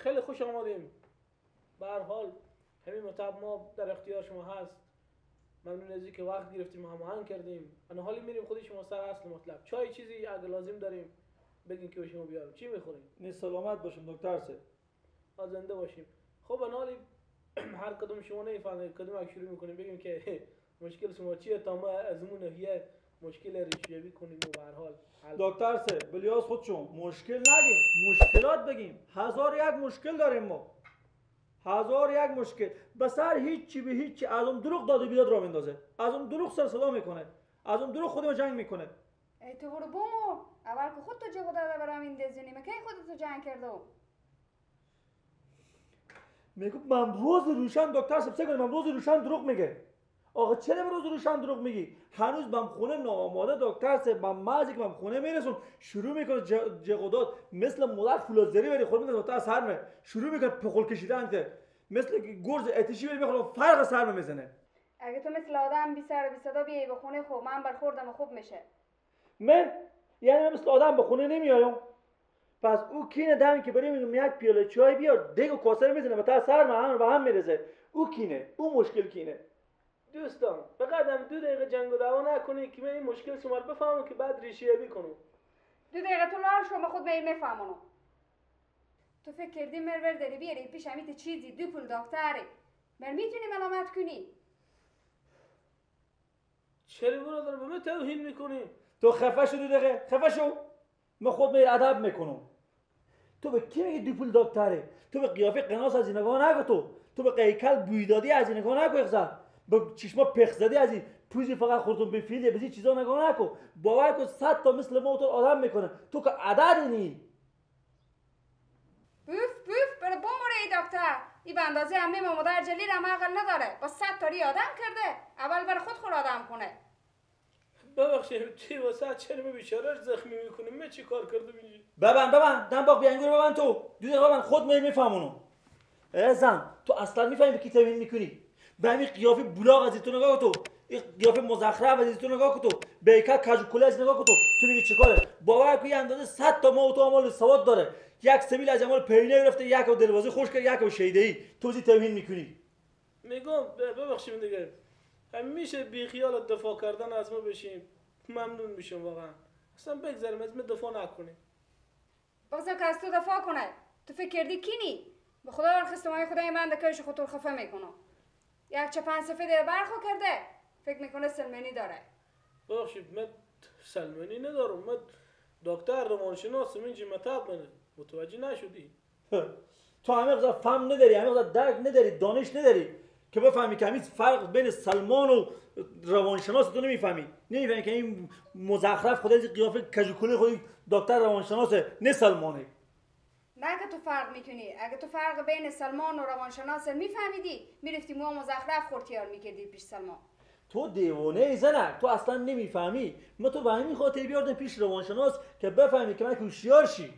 خیلی خوش آمدیم. به هر حال همین مطب ما در اختیار شما هست. ممنون از اینکه وقت گرفتیم و هماهنگ کردیم. انا حالی میریم خود شما سر اصل مطلب. چای چیزی اگه لازم داریم بگین که به شما بیارم. چی میخوریم؟ نه سلامت باشیم دکتر صاحب. زنده باشیم. خب انا حالی هر کدوم شما نمیفهمید کدوم شروع میکنیم بگیم که مشکل شما چیه تا ما از اون ناحیه مشکل ریشه‌ای کنیم و به هر حال دکتر صاحب بلیاس خودشون مشکل نگیم، مشکلات بگیم. هزار یک مشکل داریم ما، هزار یک مشکل. به سر هیچی به هیچی از اون دروغ داده بیداد را میندازه، از اون دروغ سر صدا میکنه، از اون دروغ خودمو جنگ میکنه. ای تو برو بومو اول که خود تو جغ داده برام این دزونی من کی خودتو جنگ کردم؟ میگه من روز روشن دکتر صاحب سه من روز روشن دروغ میگه. آقا چرا روز روشن دروغ میگی؟ هنوز بم خونه ناآماده دکتر صاحب، من مازی که بم خونه میرسون شروع میکنه جغودات مثل مادر فولادزری بری خود میندازه تا سرمه، شروع میکنه پخل کشیدن که مثل گرز اتشی بری میخوره فرق سرمه میزنه. اگه تو مثل آدم بی سر و بی صدا بیای به خونه خوب من برخوردم خوب میشه. من یعنی مثل آدم به خونه نمیایم؟ پس او کینه دمی که بریم میگم یک پیاله چای بیار دیگه کاسه میزنه به تا سرمه هم به هم میرزه. او کینه، او مشکل کینه. دوستان فقط هم 2 دقیقه جنگ و دعوا نکنید که من این مشکل شما رو بفهمم که بعد ریشه یابی کنم. 2 دقیقه تو لال شما خود به این میفهمونم. تو فکر کردی مرور داری بیاری پیش همیت چیزی دو پول دکتره بر میتونی ملامت کنی؟ چرا برادر به من توهین میکنی؟ تو خفه شو 2 دقیقه، خفه شو. من خود می ادب میکنم. تو به کی میگی دو پول دکتره؟ تو به قیافه قناس از این نگاه نکن، تو به قیکل بویدادی از این نگاه نکن، با چشما پخ زدی از این پوزی فقط خورتون به فیل به این چیزا نگاه نکن. باور کن 100 تا مثل ما تو آدم میکنه. تو که عدد نی. بوف بوف بره بموره ای دکتر. ای به اندازه عمه ما مادر جلیل هم عقل نداره. با 100 تا ری آدم کرده. اول بر خود خور آدم کنه. ببخشید چی واسه چرم بیچاره زخمی میکنی؟ من چی کار کردم اینجا؟ ببند ببند دم باغ بیانگور ببند تو. دو دقیقه ببند خود میفهمونم. ای زن تو اصلا میفهمی به کی توهین میکنی؟ به همین قیافه بولاغ از تو نگاه تو، این قیافه مزخرف از تو نگاه تو، به یک کج و کله از نگاه تو، تو میگی چیکاره؟ باور کن یه اندازه 100 تا ما و تو عمل سواد داره. یک سبیل از عمل پینه گرفته، یک و دلوازی خوش کرد، یک و شیده‌ای. تو زی توهین میکنی. میگم ببخشید دیگه. همیشه بی خیال دفاع کردن از ما بشیم. ممنون میشم واقعا. اصلا بگذاریم از ما دفاع نکنیم. بازم که از تو دفاع کنه. تو فکر کردی کینی؟ به خدا برخواست خدای من دکایش خودت خفه میکنم. یک چپن سفید برخو کرده فکر میکنه سلمانی داره. ببخشید من سلمانی ندارم، من دکتر روانشناسم اینجا مطب منه. متوجه نشدی؟ تو همه قضا فهم نداری، همه قضا درک نداری، دانش نداری که بفهمی که همین فرق بین سلمان و روانشناس تو نمیفهمی. نمیفهمی که این مزخرف خود از قیافه کجوکوله خود دکتر روانشناسه نه سلمانه. نه که تو فرق میکنی. اگه تو فرق بین سلمان و روانشناس میفهمیدی میرفتی مو مزخرف خورتیار میکردی پیش سلمان. تو دیوانه ای زنک، تو اصلا نمیفهمی. ما تو به همین خاطر بیاردم پیش روانشناس که بفهمی که من هوشیار شی.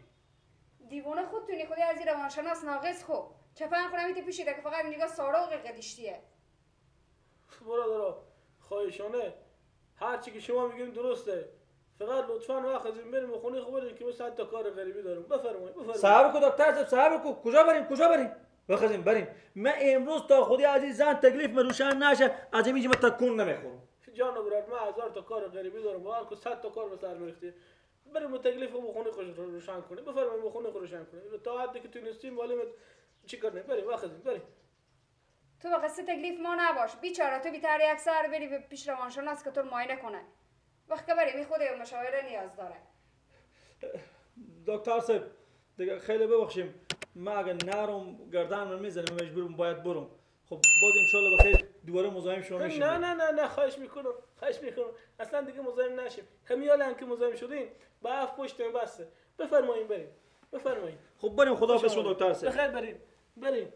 دیوانه خودتونی، خودی از این روانشناس ناقص خو. چپن خورم میته پیشیده که فقط نگاه سارا و قدیشتیه. برادرا خواهشانه هر چی که شما میگین درسته. فقط لطفاً وقت از این بریم خونه خو بریم که ما 100 تا کار غریبی داریم. بفرمایید بفرمایید. صبر کو دکتر صاحب، صبر کو. کجا بریم کجا بریم؟ بخزیم بریم. من امروز تا خودی عزیز زن تکلیف من روشن نشه از اینجا من تکون نمیخورم. جان برادر من 1000 تا کار غریبی دارم. باور کو 100 تا کار به سر میریختی. بریم تکلیف خو خونه خوش روشن کنیم. بفرمایید خونه خو روشن کنیم. تا حدی که تونستیم ولی چیکار کنیم؟ بریم بخزیم بریم. تو با قصه تکلیف ما نباش بیچاره. تو بیتر یک سر بری به پیش روانشناس که تو معاینه کنه. وقت که بریم خود مشاوره نیاز داره. دکتر صاحب دیگه خیلی ببخشیم من اگه نرم گردن من میزنه من مجبورم باید برم. خب باز ان شاء الله بخیر دوباره مزاحم شما میشیم. نه نه نه نه خواهش میکنم خواهش میکنم اصلا دیگه مزاحم نشیم. همیال که مزاحم شدیم با اف پشت بسته. بفرمایید بریم بفرمایید. خب بریم خداحافظ شما دکتر صاحب. بخیر بریم بریم.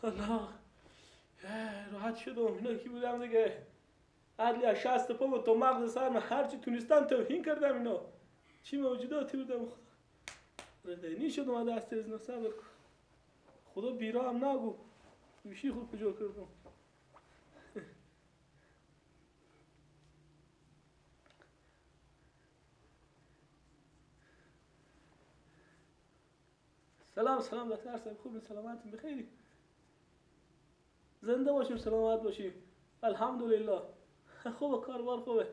الله راحت شدم. اینا کی بودم دیگه؟ عدلی از 60 پا و تا مغز سر من هرچی تونستم توهین کردم. اینا چی موجوداتی بودم خدا. ردینی شدم از دست از صبر کن. خدا بیرا هم نگو میشی خود کجا کردم. سلام سلام دکتر صاحب، خوبی؟ سلامت بخیری؟ زنده باشیم، سلامت باشیم، الحمدلله. خوبه، کاربار خوبه.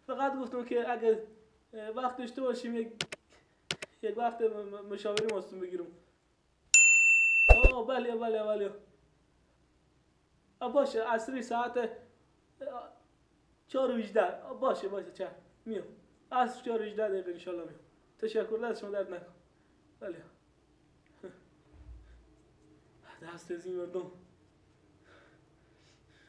فقط گفتم که اگه وقت داشته باشیم یک وقت مشاوره ماستون بگیرم. آه بله بله بله. باشه، عصری ساعت 4:18. باشه باشه، چه میام عصر 4:18 انشالله میام. تشکر، دست شما درد نکن. بله دست از این مردم.